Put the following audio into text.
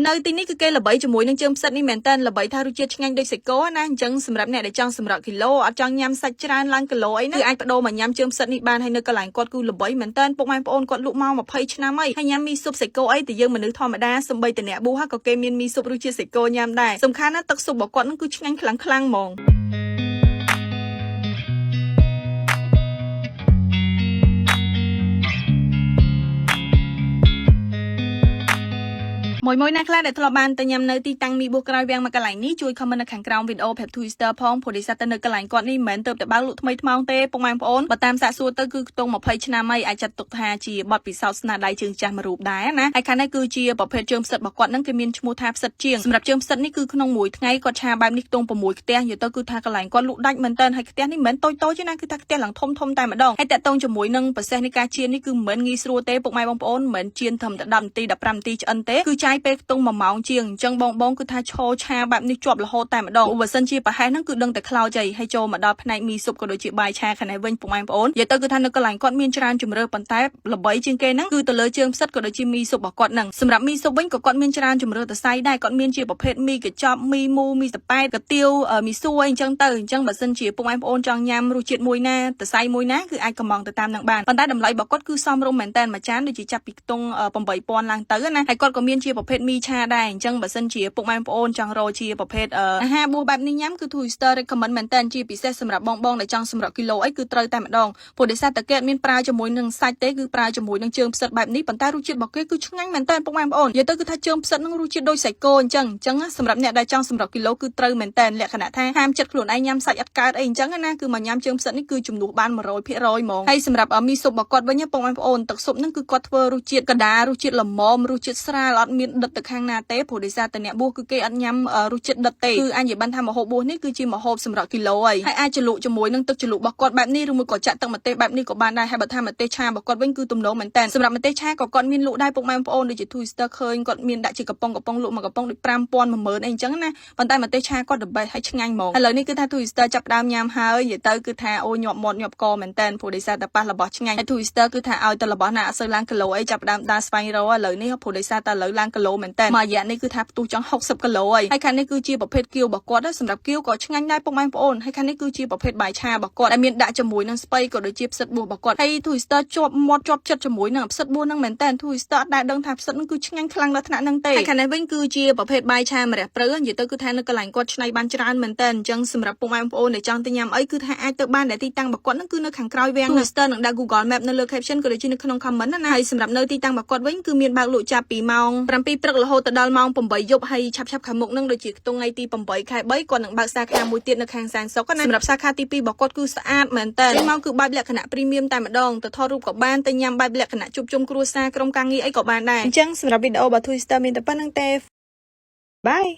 នៅទីនេះគឺគេល្បីជាមួយនឹងជើងផ្សិតនេះមែនតើល្បីថារសជាតិឆ្ងាញ់ដូចសាច់គោណាអញ្ចឹងសម្រាប់អ្នកដែលចង់សម្រក់គីឡូអត់ចង់ញ៉ាំសាច់ច្រើនឡើងគីឡូអីណាគឺអាចបដូរមកញ៉ាំជើងផ្សិតនេះបានហើយនៅកន្លែងគាត់គឺល្បីមែនតើពុកម៉ែបងប្អូនគាត់លក់មក20ឆ្នាំហើយហើយញ៉ាំមីស៊ុបសាច់គោអីតែយើងមនុស្សធម្មតាសំបីតអ្នកប៊ូហាក៏គេមានមីស៊ុបរសជាតិសាច់គោញ៉ាំដែរសំខាន់ណាស់ទឹកស៊ុបរបស់គាត់នឹងគឺឆ្ងាញ់ខ្លាំងខ្លាំងហ្មង។ មួយមួយណាខ្លះដែលធ្លាប់បានទៅញ៉ាំនៅទីតាំងមីបួសក្រោយវាំងមកកន្លែងនេះជួយ comment នៅខាងក្រោមវីដេអូប្រាប់ Twister ផងព្រោះដោយសារតែនៅកន្លែងគាត់នេះមិនមែនទៅតែបើកលក់ថ្មីថ្មោងទេពុកម៉ែបងប្អូនបើតាមសាកសួរទៅគឺខ្ទង់20ឆ្នាំហើយអាចចាត់ទុកថាជាបទពិសោធន៍ស្នាដៃជើងចាស់មួយរូបដែរណាហើយខាងនេះគឺជាប្រភេទជើងផ្សិតរបស់គាត់នឹងគេមានឈ្មោះថាផ្សិតជាងសម្រាប់ជើងផ្សិតនេះគឺក្នុងមួយថ្ងៃគាត់ឆាបែបនេះខ្ទង់6ខ្ទះនិយាយទៅគឺថាកន្លែងគាត់លក់ដាច់មែនតើហើយខ្ទះនេះមិនមែនតូចតូចទេណាគឺថាខ្ទះឡើងធំធំតែម្ដងហើយតាក់ទងជាមួយនឹងប្រសេសនៃការចៀននេះគឺមិនមែនងាយស្រួលទេពុកម៉ែបងប្អូនមិនមែនចៀនត្រឹមតែ10នាទី15នាទីឆ្អិនទេគឺចាយពេលខ្ទង់1ម៉ោងជាងអញ្ចឹងបងបងគឺថាឈរឆាបែបនេះជាប់រហូតតែម្ដងបើសិនជាប្រហែលហ្នឹងគឺដឹងតែខ្លោចហើយហើយចូលមកដល់ផ្នែកមីស៊ុបក៏ដូចជាបាយឆាខាងនេះវិញពុកម៉ែបងប្អូននិយាយទៅគឺថានៅកន្លែងគាត់មានច្រើនជម្រើសប៉ុន្តែល្បីជាងគេហ្នឹងគឺទៅលើជើងផ្សិតក៏ដូចជាមីស៊ុបរបស់គាត់ហ្នឹងសម្រាប់មីស៊ុបវិញក៏គាត់មានច្រើនជម្រើសតសៃដែរគាត់មានជាប្រភេទមីកញ្ចប់មីមូមីសប៉ែតកាទៀវមីសួរអីអញ្ចឹងទៅអញ្ចឹងបើសិនជាពុកម៉ែបងប្អូនចង់ញ៉ាំរសជាតិមួយណាតសៃមួយណាគឺអាចកំងទៅតាមនឹងបានប៉ុន្តែតម្លៃរបស់គាត់គឺសមរម្យមែនតើមួយចានដូចជាចាប់ពីខ្ទង់8000ឡើងទៅណាហើយគាត់ក៏មានជាប្រភេទមីឆាដែរអញ្ចឹងបើសិនជាពុកម៉ែបងប្អូនចង់រកជាប្រភេទអាហារបួសបែបនេះញ៉ាំគឺ Twister recommend មែនតើជាពិសេសសម្រាប់បងបងដែលចង់សម្រក់គីឡូអីគឺត្រូវតែម្ដងព្រោះដោយសារតែគេអត់មានប្រើជាមួយនឹងសាច់ទេគឺប្រើជាមួយនឹងជើងផ្សិតបែបនេះប៉ុន្តែរសជាតិរបស់គេគឺឆ្ងាញ់មែនតើពុកម៉ែបងប្អូននិយាយទៅគឺថាជើងផ្សិតនឹងរសជាតិដូចសាច់គោអញ្ចឹងអញ្ចឹងសម្រាប់អ្នកដែលចង់សម្រក់គីឡូគឺត្រូវមែនតើលក្ខណៈថាហាមចិត្តខ្លួនឯងញ៉ាំសាច់អត់កើតអីអញ្ចឹងណាគឺមកញ៉ាំជើងផ្សិតនេះគឺជំនួសបាន100%ហ្មងហើយសម្រាប់មីស៊ុបរបស់គាត់វិញពុកម៉ែបងប្អូនទឹកស៊ុបហ្នឹងគឺគាត់ធ្វើរសជាតិកដារសជាតិល្មមរសជាតិស្រាលអត់មានដិតទៅខាងណាទេព្រោះដោយសារតែអ្នកបួសគឺគេអត់ញ៉ាំរសជាតិដិតទេគឺអញនិយាយបានថាម្ហូបបួសនេះគឺជាម្ហូបសម្រាប់គីឡូហើយហើយអាចជ្រលក់ជាមួយនឹងទឹកជ្រលក់របស់គាត់បែបនេះឬមួយក៏ចាក់ទឹកម្ទេសបែបនេះក៏បានដែរហើយបើថាម្ទេសឆារបស់គាត់វិញគឺទំនងមែនតើសម្រាប់ម្ទេសឆាក៏គាត់មានលក់ដែរពុកម៉ែបងប្អូនដូចជា Twister ឃើញគាត់មានដាក់ជាកំប៉ុងកំប៉ុងលក់មកកំប៉ុងដូច5000 10000អីអញ្ចឹងណាប៉ុន្តែម្ទេសឆាគាត់ the best ហើយឆ្ងាញ់ហ្មងឥឡូវនេះគឺថា Twister ចាប់ដើមញ៉ាំហើយនិយាយទៅគឺថាអូញាប់មាត់ញាប់កមែនតើព្រោះដោយសារតែប៉ះរបស់ឆ្ងាញ់ហើយ Twister គឺថាឲ្យតែរបស់ណាអត់សូវឡើងគីឡូអីចាប់ដើមដើរស្វែងរកឥឡូវនេះព្រោះដោយសារតែឥឡូវឡើងគីឡូមែនតើមួយរយៈនេះគឺថាផ្ទុះចង់60គីឡូហើយហើយខាងនេះគឺជាប្រភេទគៀវរបស់គាត់សម្រាប់គៀវក៏ឆ្ងាញ់ដែរពុកម៉ែបងប្អូនហើយខាងនេះគឺជាប្រភេទបាយឆារបស់គាត់ដែលមានដាក់ជាមួយនឹងស្ពៃក៏ដូចជាផ្សិតបួសរបស់គាត់ហើយ Twister ជាប់មាត់ជាប់ចិត្តជាមួយនឹងផ្សិតបួសហ្នឹងមែនតើ Twister អត់ដែលដឹងថាផ្សិតហ្នឹងគឺឆ្ងាញ់ខ្លាំងដល់ថ្នាក់ហ្នឹងទេហើយខាងនេះវិញគឺជាប្រភេទបាយឆាម្រះព្រៅនិយាយទៅគឺថានៅកន្លែងគាត់ឆ្នៃបានច្រើនមែនតើអញ្ចឹងសម្រាប់ពុកម៉ែបងប្អូនដែលចង់ទៅញ៉ាំអីគឺថាអាចទៅបានដែលទីតាំងរបស់គាត់ហ្នឹងគឺនៅខាងក្រោយវាំង Twister នឹងដាក់ Google Map នៅលើ caption ក៏ដូចជានៅក្នុង comment ណាហើយសម្រាប់នៅទីតាំងរបស់គាត់វិញគឺមានបើកលក់ចាប់ពីម៉ោង7ព្រឹករហូតទៅដល់ម៉ោង8យប់ហើយឆាប់ឆាប់ខាងមុខហ្នឹងដូចជាខ្ទង់ថ្ងៃទី8ខែ3គាត់នឹងបើកសាខាមួយទៀតនៅខាងសែនសុខណាសម្រាប់សាខាទី2របស់គាត់គឺស្អាតមែនតើចេញមកគឺបែបលក្ខណៈ premium តែម្ដងទៅថតរូបក៏បានទៅញ៉ាំបែបលក្ខណៈជួបជុំគ្រួសារក្រុមការងារអីក៏បានដែរអញ្ចឹងសម្រាប់វីដេអូរបស់ Twister មានតែប៉ុណ្្នឹងទេ Bye.